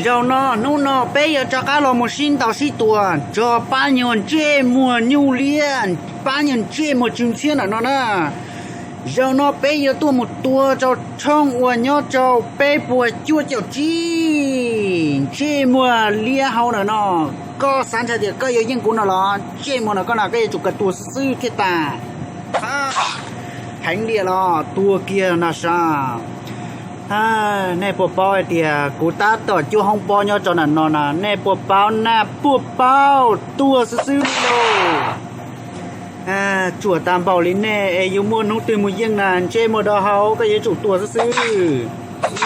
Zaum no hnub no peb yuav rov qab los mus sib ntaus sib tua txog pab nyuag ntsej muag nyuj liab, pab nyuag ntsej muag tsw ntxhiab ntawm no na. Zaum no peb yuav tuaj mus tua rau tshooj uas nyob rau peb puas cuaj caum tsib, ntsej muag liab hau ntawm no. Koj xav ntshai tias koj yuav yeej kuv no los? Ntsej muag no koj no koj yuav tsum kawg tuag xwb xwb thiaj tas. Heev liam los tua kiag no sav. Nej puas paub hais tias kuv tab tom cuab hoob pob nyob rau ntawm no na, nej puas paub na? Puas paub? Tuag xwb xwb li lauj. Tsuam tas npaum li nej es yuav muaj hnub twg mus yeej na? Ntsej muag do hau, koj yuav tsum tuag xwb xwb.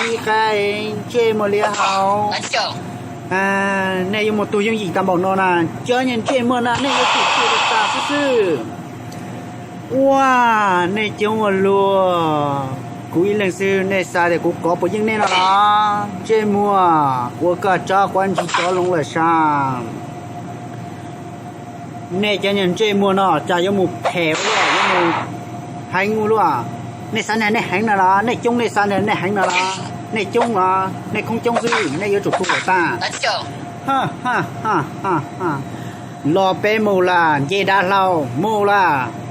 Ib qaib, ntsej muag liab hau. Nej yuav mus tuag yooj yim tas npaum no na, cov niag ntsej muag na nej yuav tsum tuag tas xwb xwb. Ua, nej coob ua luaj, kuv ib leeg xwb nej xav tias kuv kov puas yeej nej no los? Ntsej muag, ua koj tsob quav ntsis rov loo lawm sav. Nej cov niag ntsej muag no cas yuav mus phem ua luaj, yuav mus heev ua luaj. Nej xav nrog nej heev no los? Nej coob nej xav nrog nej heev no los? Nej coob los nej khoob coob xwb, nej yuav tsum tuag lawm tag. Los peb mus lawm, nce dav hlau mus lawm.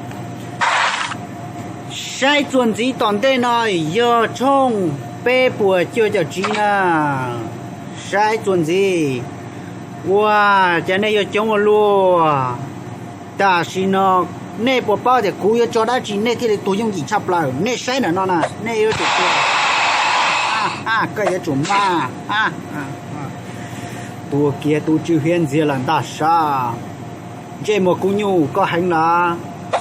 Saib txuas ntxiv tom ntej no yog tshooj peb puas cuaj caum tsib na. Saib txuas ntxiv. Ua, cas nej yuav coob ua luaj. Tam sim no nej puas paub tias kuv yuav tso dab tsi nej thiaj li tuag yooj yim tshaj plaws? Nej saib ntawm no na, nej yuav tsum tuag. Koj yuav tsum mag. Tua kiag tub tswv hiab ntxiag lawm ntag sav. Ntsej muag kub nyuj, koj heev lawm.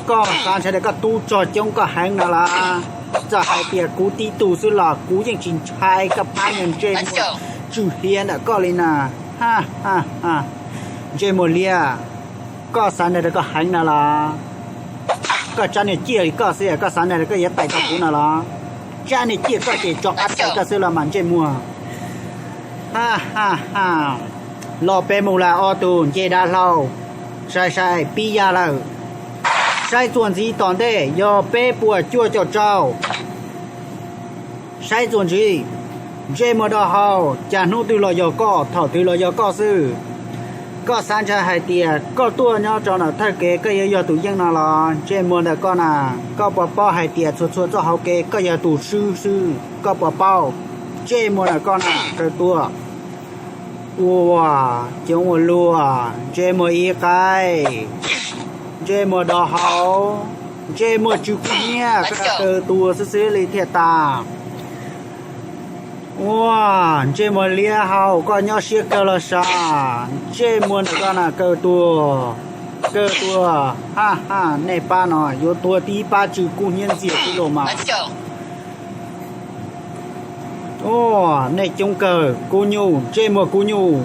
Koj xav ntshai tias koj tub rog coob koj heev no lawm? Txawm hais tias kuv tib tug xwb los kuv yeej tsis ntshai koj pab niag ntsej muag tswv hiab ntawm koj li na. Ntsej muag liab, koj xav ntshai tias koj heev no los? Koj tsab niag ciaj li koj xwb, koj xav ntshai tias koj yuav tais tau kuv no los? Tsab niag ciaj koj ces tso qab tais koj xwb los mas ntsej muag. Los peb mus lawm ob tug nce dav hlau. Sai sai pib ya lawm. Saib txuas ntxiv tom ntej yog peb puas cuaj caum rau. Saib txuas ntxiv. Ntsej muag do hau, cas hnub twg los yog koj, thaum twg los yog koj xwb. Koj xav ntshai hais tias koj tuaj nyob rau ntawm thawj kev koj yuav yog tus yeej no los? Ntsej muag ntawm koj na, koj puas paub hais tias txhua txhua txoj hauv kev koj yog tus swb xwb, koj puas paub? Ntsej muag ntawm koj na, kawg tuag. Ua, coob ua luaj, ntsej muag ib qaib, ntsej muag do hau, ntsej muag tsw kub hnyiab, koj kawg tuag xwb xwb li thiaj tas. Ua, ntsej muag liab hau, koj nyob siab kawg los sav. Ntsej muag ntawm koj na, kawg tuag, kawg tuag. Ha ha, nej pab no yuav tuag tib pab tsw kub hnyiab ntxiag xwb los mas. Ua, nej coob kawg, kub nyuj, ntsej muag kub nyuj,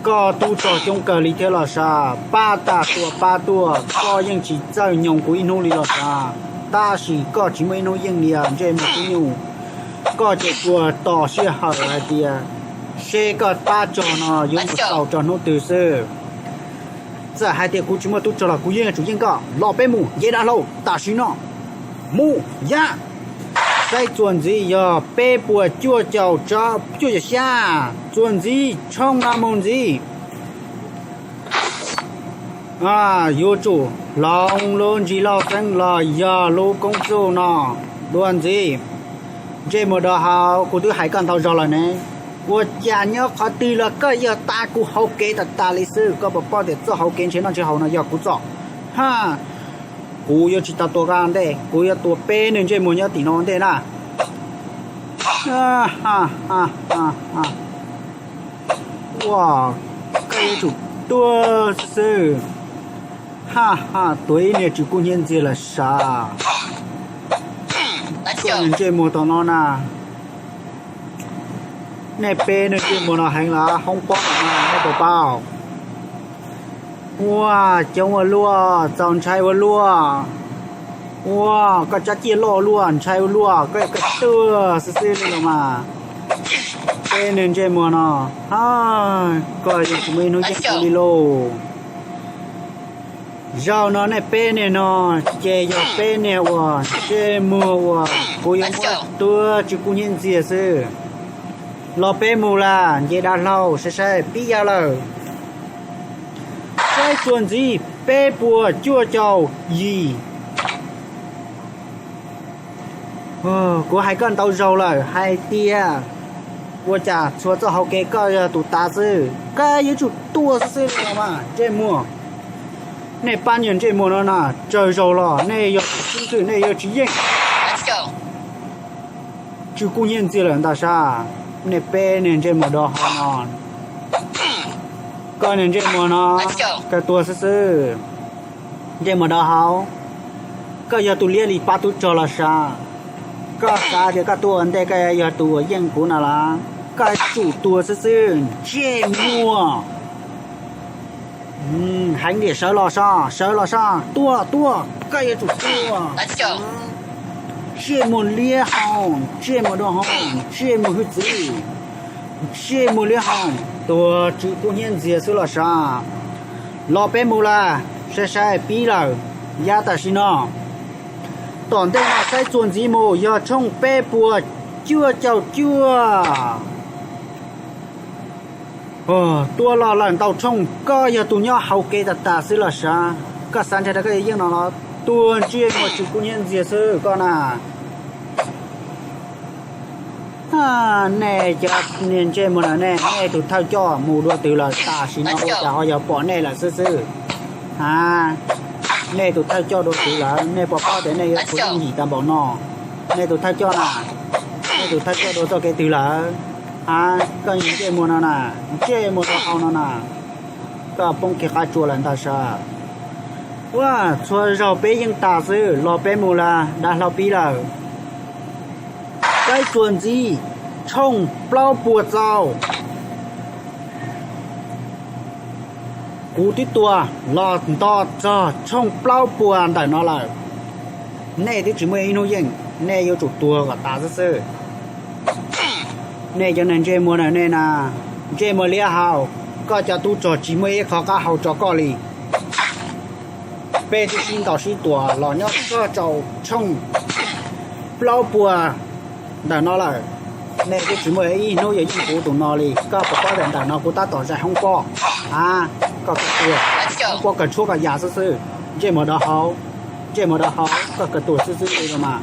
koj tub rog coob kawg li thiab los sav. Pab tas tua pab tuaj, koj yeej tsis txawj nyoog kuv ib hnub li los sav. Tab sis koj tsis muaj ib hnub yeej li os ntsej muag kub nyuj. Koj ces tsuas tos sij hawm hais tias seb koj pab rog no yuav mus tau rau hnub twg xwb. Txawm hais tias kuv tsis muaj tub rog los kuv yeej yuav tsum yeej koj. Los peb mus, nce dav hlau tam sim no. Mus, ya. Saib txuas ntxiv yog peb puas cuaj caum, cuaj caum xya. Txuas ntxiv, tshooj no mus ntxiv. Yuav tsum hloov lub ntsis lauj xeeb los yog lub koob txuj no dua ntxiv. Ntsej muag do hau, kuv twb hais koj ntau zaus lawm ne. Ua cas nyob qhov twg los koj yog tas kuv hauv kev tas tas li xwb. Koj puas paub tias txoj hauv kev ntshe noj ntshe haus no yog kuv txoj? Ha, kuv yuav tsis tau tua koj ntej, kuv yuav tua peb niag ntsej muag nyob tim no ntej na. Ua, koj yuav tsum tuag xwb xwb. Ha ha, tuag ib niag tsw kub hnyiab ntxiag lawm sav. Koj niag ntsej muag tom no na. Nej peb niag ntsej muag no heev lawm, hoob pob no nej puas paub? Ua, coob ua luaj, txaus ntshai ua luaj. Ua, koj tsab ciaj loj ua luaj, ntshai ua luaj, koj koj tuag xwb xwb li los mas. Peb niag ntsej muag no, ha, koj yeej tsis muaj ib hnub yeej kuv li lauj. Zaum no nej peb niag no ces yog peb niag uas ntsej muag uas kuv yuav muab tuag tsw kub hnyiab ntxiag xwb. Los peb mus las, nce dav hlau saib saib pib yam lawm. Saib txuas ntxiv peb puas cuaj caum yim. Kuv hais koj ntau zaus lawm hais tias ua cas txhua txoj hau kev koj yog tus tas xwb, koj yuav tsum tuag xwb xwb li no mas ntsej muag. Nej pab niag ntsej muag no na, tsawg zaus los nej yog tus xwb xwb, nej yuav tsis yeej. Tsw kuj nyiaj ntxiag lawm ntag sas, nej peb niag ntsej muag dov hau no. Koj niag ntsej muag no, koj tuag xwb xwb. Ntsej muag dov hau, koj yog tus liab li pab tub rog los sas, koj xav tias koj tuaj ua ntej koj yog tus uas yeej kuv no las, koj yuav tsum tuag xwb xwb ntsej muag. Heev tiag, sawv los soj, sawv los soj, tuaj tuaj, koj yuav tsum tuaj. Ntsej muag liab hau, ntsej muag dov hau, ntsej muag hwj txwv, ntsej muag liab hau, tuag tsw kuj nyiaj ntxiag xwb los sas. Los peb mus las, saib saib pib lawm, yav tam sim no. Tom ntej no saib txuas ntxiv mus yog tshooj peb puas cuaj caum cuaj. Tua los lawm ntau tshooj, koj yog tus nyob hauv kev tas tas xwb los sas. Koj xav ntshe rau koj yuav yeej no los tuag ntsej muag tsw kuj nyiaj ntxiag xwb koj na. Nej cov niag ntsej muag no, nej, nej tus thawj coj mus dua twg lawm? Tam sim no ua cas ho yog pom nej lawm xwb xwb? A, nej tus thawj coj dua twg lawm? Nej puas paub tias nej yuav tsum yeej yim tag npaum no? Nej tus thawj coj na, nej tus thawj coj dua txoj kev twg lawm? A, koj niag ntsej muag no na, ntsej muag dov hau no na, koj poob kiag qab tsua lawm ntag sas. Ua, txhua zaug peb yeej tas xwb, los peb mus las, dav hlau pib lawm. Saib txuas ntxiv, tshooj plaub puas txaus. Kuv twb tua los nto txog tshooj plaub puas ntawm no lawm. Nej twb tsis muaj ib hnub yeej, nej yuav tsum tuag kom tas xwb xwb. Nej cov niag ntsej muag na, nej na, ntsej muag liab hau, koj cov tub rog tsis muaj ib qho qab hau rau koj li. Peb twb sib ntaus sib tua los nyob txog rau tshooj plaub puas ntawm no lawm. Nej twb tsis muaj ib hnub yuav yeej kuv tus no li. Koj puas paub tias ntawm no kuv tab tom zais hoob pob? A, koj kawg tuag, hoob pob kawg tshuab koj ya xwb xwb. Ntsej muag dov hau, ntsej muag dov hau, koj kawg tuag xwb xwb li los mas.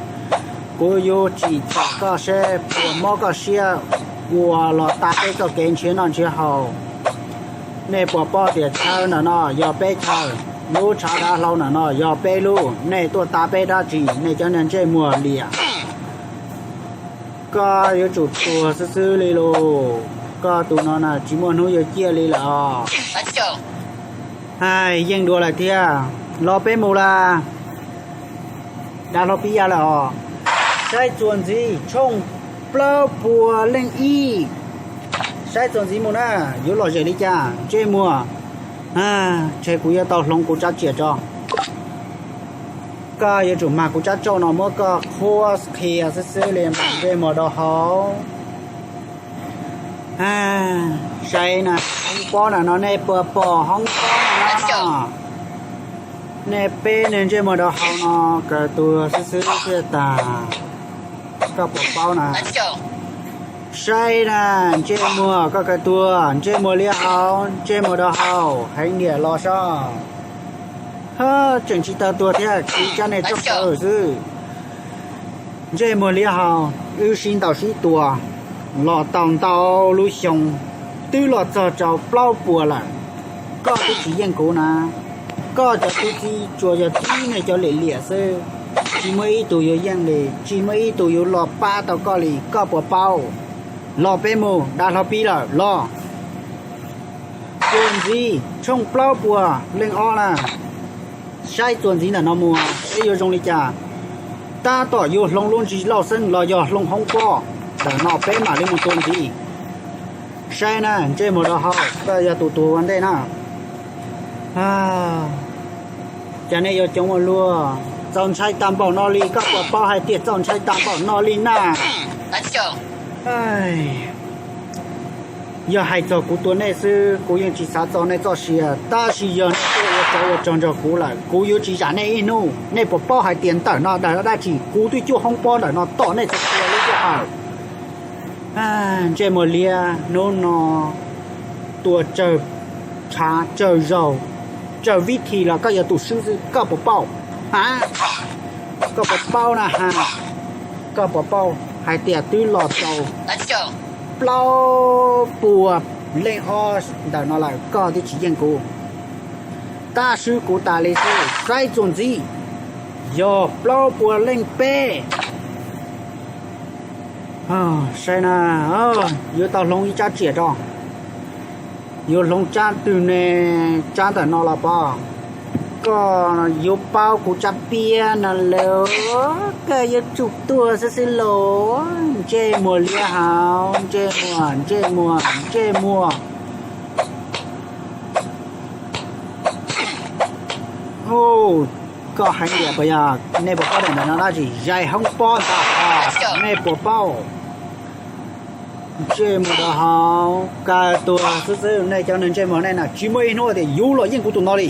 Kuv yuav tsim txom koj seb puas mob koj siab ua los tas peb txoj kev nrhiav noj nrhiav haus. Nej puas paub tias chaw ntawm no yog peb chaw, lub tshav dav hlau ntawm no yog peb lub, nej tuaj tas peb dab tsi? Nej cov niag ntsej muag liam, koj yuav tsum tuag xwb xwb li lauj. Koj tus no na tsis muaj hnub yuav ciaj li lawm os. Hais yeej dua lawm thiab, los peb mus las. Dav hlau pib ya lawm os. Saib txuas ntxiv tshooj plaub puas leej ib. Saib txuas ntxiv mus na, yuav lom zem li cas ntsej muag? Ntshe kuv yuav tau hloov kuv tsab tsiaj tso. Koj yuav tsum mag kuv tsab tsauj no muab koj qhuab qhia xwb xwb li mas ntsej muag dov hau. Saib na, hoob pob na no nej puas pom hoob pob na? Nej peb niag ntsej muag dov hau no kawg tuag xwb xwb thiaj tag. Koj puas paub na? Saib na, ntsej muag koj kawg tuag, ntsej muag liab hau, ntsej muag dov hau, heev niam los soj. Hab, tseem tsis tau tuag thiab, tsis cab nej tsob kaw xwb. Ntsej muag liab hau, wb sib ntaus sib tua los tau ntau lub xyoo, twb los txog rau plaub puas lawm, koj twb tsis yeej kuv na. Koj cov tub txib tsuas yog tib neeg cov liam liam xwb, tsis muaj ib tug yuav yeej li, tsis muaj ib tug yuav los pab tau koj li, koj puas paub? Los peb mus, dav hlau pib lawm, los. Txuas ntxiv tshooj plaub puas leej ob na. Saib txuas ntxiv ntawm no mus seb yuav zoo li cas. Tab tom yuav hloov lub ntsis lauj xeeb los yog hloov hoob pob, ntawm no peb mam li mus txuas ntxiv. Saib na, ntsej muag dov hau, koj yog tus tuag ua ntej na. Cas nej yuav coob ua luaj, txaus ntshai tag npaum no li, koj puas paub hais tias txaus ntshai tag npaum no li na? Yog hais txog kuv tua nej xwb, kuv yeej tsis xav txog nej txoj sia, tab sis yog nej tuaj ua tsov ua rog nrog kuv lawm, kuv yuav tsis zam nej ib hnub. Nej puas paub hais tias ntawm no dab tsi? Kuv twb cuab hoob pob ntawm no tom nej txhua txhua lub sij hawm. Ntsej muag liab, hnub no tua tsawg tshav tsawg zaug, tsawg vib thi los koj yog tus swb xwb, koj puas paub? Ha, koj puas paub na ha? Koj puas paub hais tias twb los tau plaub puas leej ob ntawm no lawm koj twb tsis yeej kuv? Tab sis kuv tas li xwb, saib txuas ntxiv yog plaub puas leej peb. Saib na, yuav tau hloov ib tsab tsiam rau, yuav hloov tsab twg ne? Tsab ntawm no los pom, koj yuav paub kuv tsab piab no lawm, koj yuav tsum tuag xwb xwb los. Ntsej muag liab hauv, ntsej muag, ntsej muag, ntsej muag. Koj hais tias puas yog? Nej puas paub daim ntawm no dab tsi? Zais hoob pob ntag, nej puas paub? Ntsej muag dawb hauv, kawg tuag xwb xwb. Nej cov neeg ntsej muag nej na, tsis muaj ib hnub tias yuav los yeej kuv tus no li.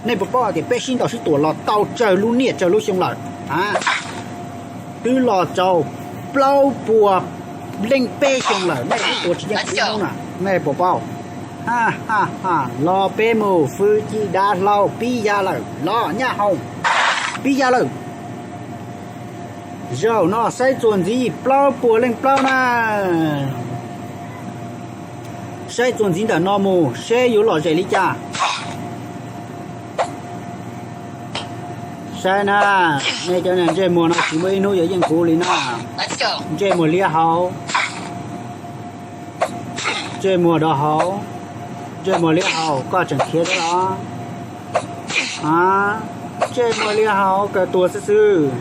Nej puas paub hais tias peb sib ntaus sib tua los tau tsawg lub niaj tsawg lub xyoo lawm? A, twb los tau plaub puas leej peb xyoo lawm, nej twb tua tsis yeej kuv ib hnub na, nej puas paub? Ha ha ha, los peb mus, fwj cim dav hlau pib ya lawm, los nyab hoom pib ya lawm. Zaum no saib txuas ntxiv plaub puas leej plaub na. Saib txuas ntxiv ntawm no mus seb yuav lom zem li cas. Saib na, nej cov niag ntsej muag no tsis muaj ib hnub yuav yeej kuv li na. Ntsej muag liab hauv, ntsej muag dawb hauv, ntsej muag liab hauv, koj tseem khiav thiab los? A, ntsej muag liab hauv, kawg tuag xwb xwb.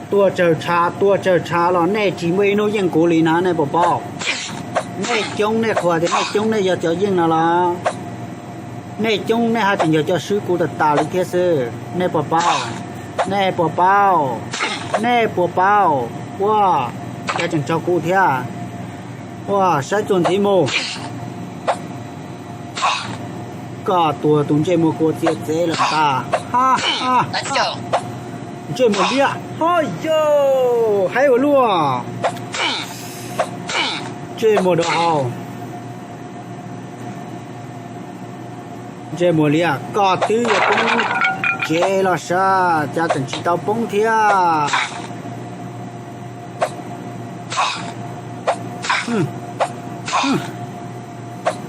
Tua tsawg tshav, tua tsawg tshav los nej tsis muaj ib hnub yeej kuv li na, nej puas paub? Nej coob nej qhuas tias nej coob nej yog cov yeej no los? Nej coob nej haj tseem yog cov swb kuv tas tas li thiab xwb, nej puas paub? Nej puas paub? Nej puas paub? Ua, cas tseem tsaug kuv thiab. Ua, saib txuas ntxiv mus. Koj tuag tus ntsej muag kua txia txev lawm ntag. Ha ha. Ntsej muag liab, ho yog, haib ua luaj. Ntsej muag dawb hauv, ntsej muag liab, koj twb yuav poob tsev los sav, cas tseem tsis tau poob thiab.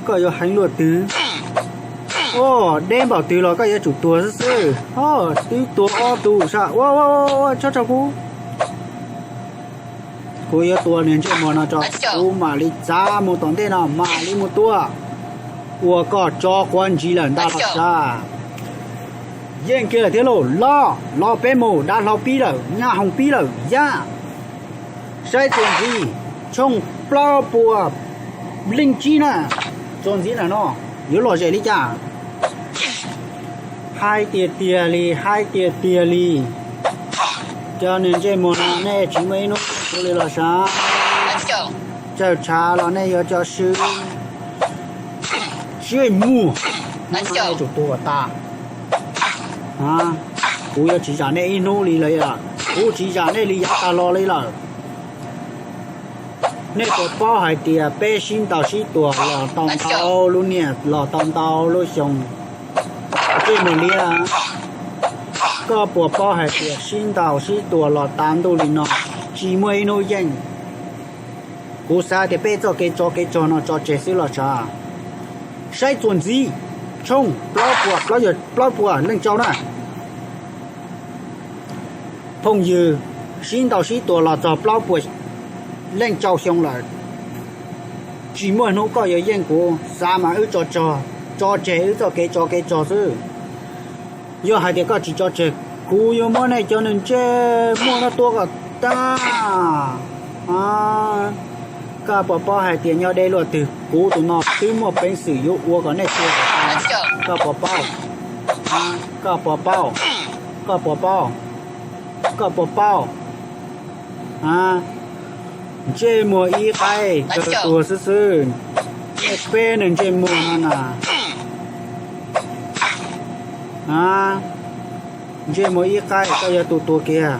Koj yuav heev luaj twg? Ua, deb npaum twg los koj yuav tsum tuag xwb xwb. Ho, twb tua ob tug sav. Ua, ua, ua, tso tso kuv. Kuv yuav tua nws ntsej muag no tso, kuv mam li txav mus tom ntej no mam li mus tua. Ua koj tso quav ntsis lawm ntag los sav. Yeej kiag lawm thiab lauj, los los peb mus, dav hlau pib lawm, nyab hoom pib lawm yab. Saib txuas ntxiv, tshooj plaub puas leej tsib na, txuas ntxiv ntawm no yuav lom zem li cas? Haib tiag tiag li, haib tiag tiag li. Cov niag ntsej muag no nej tsis muaj ib hnub kuv li los sav. Tsawg tshav los nej yuav cov swb. Siab muag, nej tsum tuag tas. Kuv yuav tsis zam nej ib hnub li lawm, kuv tsis zam nej li yav tag los li lawm. Nej puas paub hais tias peb sib ntaus sib tua los tau ntau lub niaj los tau ntau lub xyoo? Ntsej muag liab, koj puas paub hais tias sib ntaus sib tua los tas ntuj li no tsis muaj ib hnub yeej? Kuv xav tias peb txoj kev tsov kev rog no tso tseg xwb los sav. Saib txuas ntxiv, tshooj plaub puas, plaub puas leej tsau na. Phooj ywg, sib ntaus sib tua los txog plaub puas leej tsau xyoo lawm, tsis muaj hnub koj yuav yeej kuv. Xav mas wb tso, tso tseg wb txoj kev tsov kev rog xwb. Yog hais tias koj tsis tso tseg, kuv yuav muab nej cov ntsej muag no tua kom tag. Koj puas paub hais tias nyob deb luaj twg kuv tus no twb muaj peev xwm yuav ua kom nej tuag kom tag? Koj puas paub? Koj puas paub? Koj puas paub? Koj puas paub? Ntsej muag ib qaib kawg tuag xwb xwb. Nej peb neeg ntsej muag no na. Ntsej muag ib qaib koj yuav tu tuag kiag.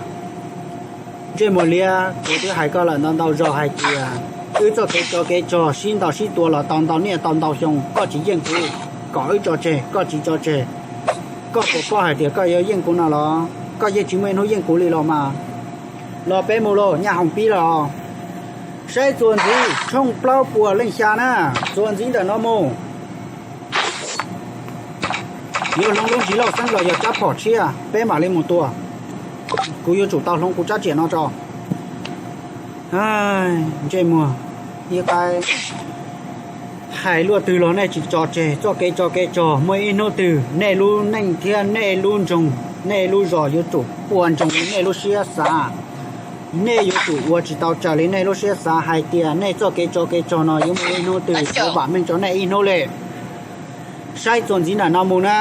Ntsej muag liab, kuv twb hais koj lawm ntau ntau zaus hais tias wb txoj kev tsov kev rog sib ntaus sib tua los tau ntau niaj tau ntau xyoo, koj tsis yeej kuv, kom wb tso tseg koj tsis tso tseg. Koj puas paub hais tias koj yuav yeej kuv no los? Koj yeej tsis muaj ib hnub yeej kuv li los mas. Los peb mus lauj, nyaj hoom pib los. Saib txuas ntxiv tshooj plaub puas leej xya na, txuas ntxiv ntawm no mus. Yuav hloov lub ntsis lauj xeeb los yog tsab phom tshiab peb mam li mus tua. Kuv yuav tsum tau hloov kuv tsab riam no tso. Ntsej muag ib qaib, hais luaj twg los nej tsis tso tseg txoj kev tsov kev rog. Muaj ib hnub twg nej lub neej thiab nej lub nroog, nej lub zos yuav tsum puas ntsoog li nej lub siab xav. Nej yuav tsum ua tsis tau raws li nej lub siab xav hais tias nej txoj kev tsov kev rog no yuav muaj ib hnub twg yuav vam meej rau nej ib hnub li. Saib txuas ntxiv ntawm no mus na.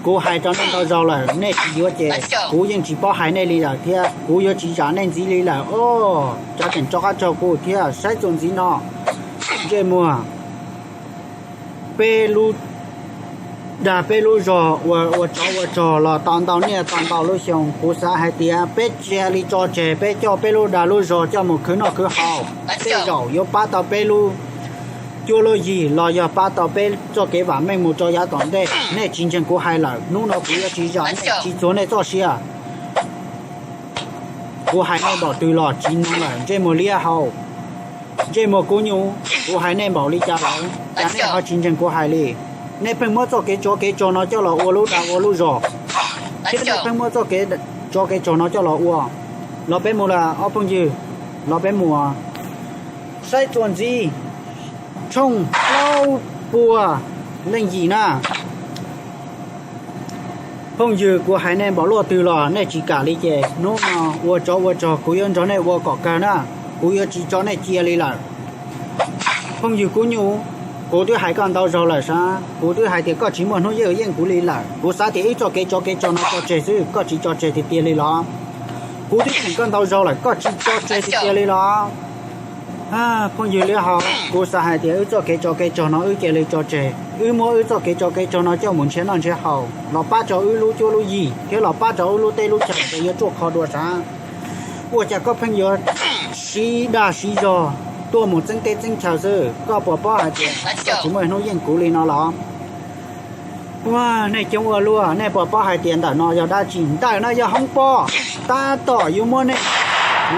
Kuv hais rau nej ntau zaus lawm, nej tsis yuav ces kuv yeej tsis paub hais nej li lawm thiab, kuv yuav tsis zam nej ntxiv li lawm os. Cov tseem rov qab raug kuv thiab, saib txuas ntxiv no. Ntsej muag, peb lub dag peb lub zog ua ua tsov ua rog los tau ntau niaj tau ntau lub xyoo, kuv xav hais tias peb cia li tso tseg, peb coj peb lub dag lub zog coj mus khwv noj khwv haus, tej zaum yuav pab tau peb lub cuab lub yig los yog pab tau peb txoj kev vam meej mus rau yav tom ntej. Nej tsis ntseeg kuv hais lawm, hnub no kuv yuav tsis zam nej, tsis txuag nej txoj sia. Kuv hais nej npaum twg los tsis mloog lawm, ntsej muag liab hau, ntsej muag kub nyuj, kuv hais nej npaum li cas lawm cas nej ho tsis ntseeg kuv hais li. Nej pheej muab txoj kev tsov kev rog no coj los ua lub dag ua lub zog, thiab nej pheej muab txoj kev tsov kev rog no coj los ua. Los peb mus lawm ob phooj ywg, los peb mus. Saib txuas ntxiv tshooj plaub puas leej yim na. Phooj ywg, kuv hais nej npaum luaj twg los nej tsis kam li ces hnub no ua tsov ua rog kuv yuav nrog nej ua kom kawg na, kuv yuav tsis tso nej cia li lawm. Phooj ywg kub nyuj, kuv twb hais koj ntau zaus lawm sas, kuv twb hais tias koj tsis muaj hnub yeej yeej kuv li lawm. Kuv xav tias wb txoj kev tsov kev rog no tso tseg xwb, koj tsis tso tseg tiag tiag li los? Kuv twb cheem koj ntau zaus lawm, koj tsis tso tseg tiag tiag li los? Phooj ywg liab hau, kuv xav hais tias wb txoj kev tsov kev rog no wb cia li tso tseg, wb muab wb txoj kev tsov kev rog no coj mus nrhiav noj nrhiav haus los pab rau wb lub cuab lub yig thiab los pab rau wb lub teb lub chaw es yuav ruaj khov dua sas. Ua cas koj pheej yuav siv dag siv zog tuaj mus txeeb teb txeeb chaw xwb? Koj puas paub hais tias koj tsis muaj hnub yeej kuv li no los? Ua, nej coob ua luaj, nej puas paub hais tias ntawm no yog dab tsi? Ntawm no yog hoob pob, tab tom yuav muab nej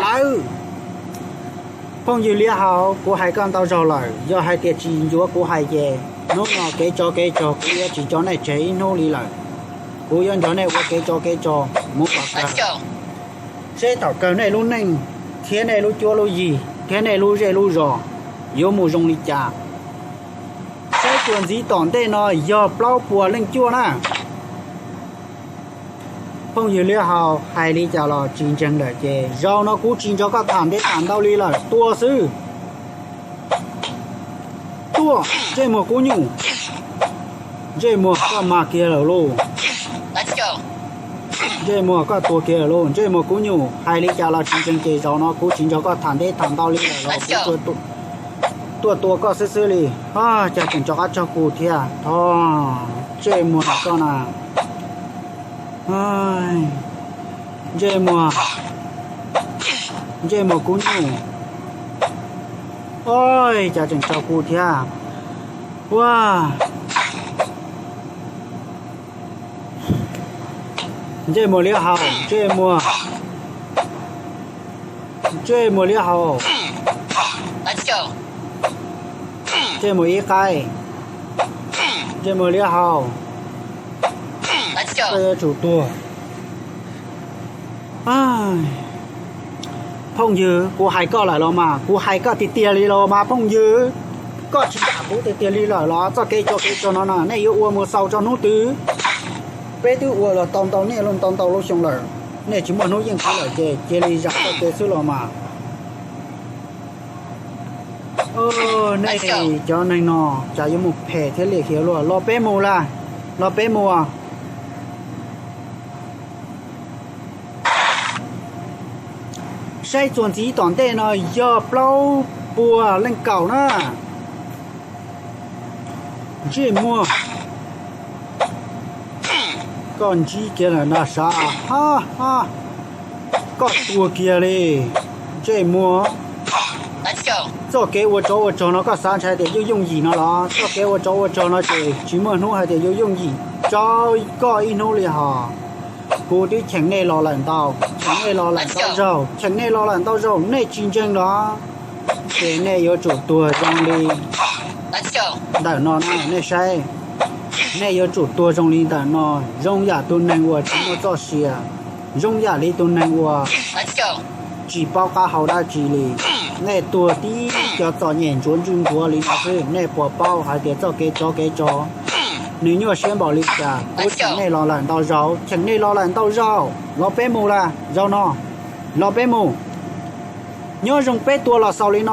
lawv. Phooj ywg liab hau, kuv hais koj ntau zaus lawm, yog hais tias tsis ncuav kuv hais ces hnub no kev tsov kev rog kuv yuav tsis tso nej tseg ib hnub li lawm. Kuv yuav nrog nej ua kev tsov kev rog mus kom kawg, seb thaum kawg nej lub neej thiab nej lub cuab lub yig thiab nej lub zej lub zos yuav mus zoo li cas. Saib txuas ntxiv tom ntej no yog plaub puas leej cuaj na. Phooj ywg liab hau, hais li cas los tsis ntseeg lawm ces zaum no kuv tsis nrog koj tham ntev tham ntau li lawm, tua xwb. Tuaj, ntsej muag kub nyuj, ntsej muag koj mag kiag lawm lauj. Ntsej muag koj tuag kiag lawm lauj, ntsej muag kub nyuj, hais li cas los tsis ntseeg ces zaum no kuv tsis nrog koj tham ntev tham ntau li lawm los kuv tuaj tua koj xwb xwb li. Cas tseem rov qab raug kuv thiab, thov ntsej muag koj na. Ntsej muag, ntsej muag kub nyuj, ua cas tseem raug kuv thiab. Ua, ntsej muag liab hau, ntsej muag, ntsej muag liab hau, ntsej muag ib qaib, ntsej muag liab hau, koj yuav tsum tuag. Phooj ywg, kuv hais koj lawm los mas, kuv hais koj tiag tiag li los mas phooj ywg, koj tsis zam kuv tiag tiag li lawm los? Txoj kev tsov kev rog no na nej yuav ua mus xaus txog hnub twg? Peb twb ua los tau ntau niaj ntau ntau lub xyoo lawm, nej tsis muaj hnub yeej kuv lawm ces cia li zam txoj kev xwb los mas. Nej cov neeg no cas yuav mus phem thiab lim hiam luaj. Los peb mus lawm, los peb mus. Saib txuas ntxiv tom ntej no yog plaub puas leej kaum na. Ntsej muag, koj ntsib kiag lawm na sav, ha ha. Koj tuag kiag li, ntsej muag. Txoj kev ua tsov ua rog no koj xav ntshai tias yooj yooj yim no los? Txoj kev ua tsov ua rog no ces tsis muaj hnub hais tias yuav yooj yim rau koj ib hnub li hos. Kuv twb cheem nej los lawm ntau, cheem nej los lawm ntau zaug, cheem nej los lawm ntau zaug, nej tsis ntseeg los? Ces nej yuav tsum tuag zoo li ntawm no na, nej saib. Nej yuav tsum tuag zoo li ntawm no, zoo yam tus neeg uas tsis muaj txoj sia, zoo yam li tus neeg uas tsis paub qab hau dab tsi li. Nej tuag tib cov txom nyem ntsuav ntswj ntsuav li no xwb, nej puas paub hais tias txoj kev tsov kev rog nws nyuaj siab npaum li cas? Kuv cheem nej los lawm ntau zaug, cheem nej los lawm ntau zaug, los peb mus lawm zaum no, los peb mus. Nyob zoo peb tua los xaus li no.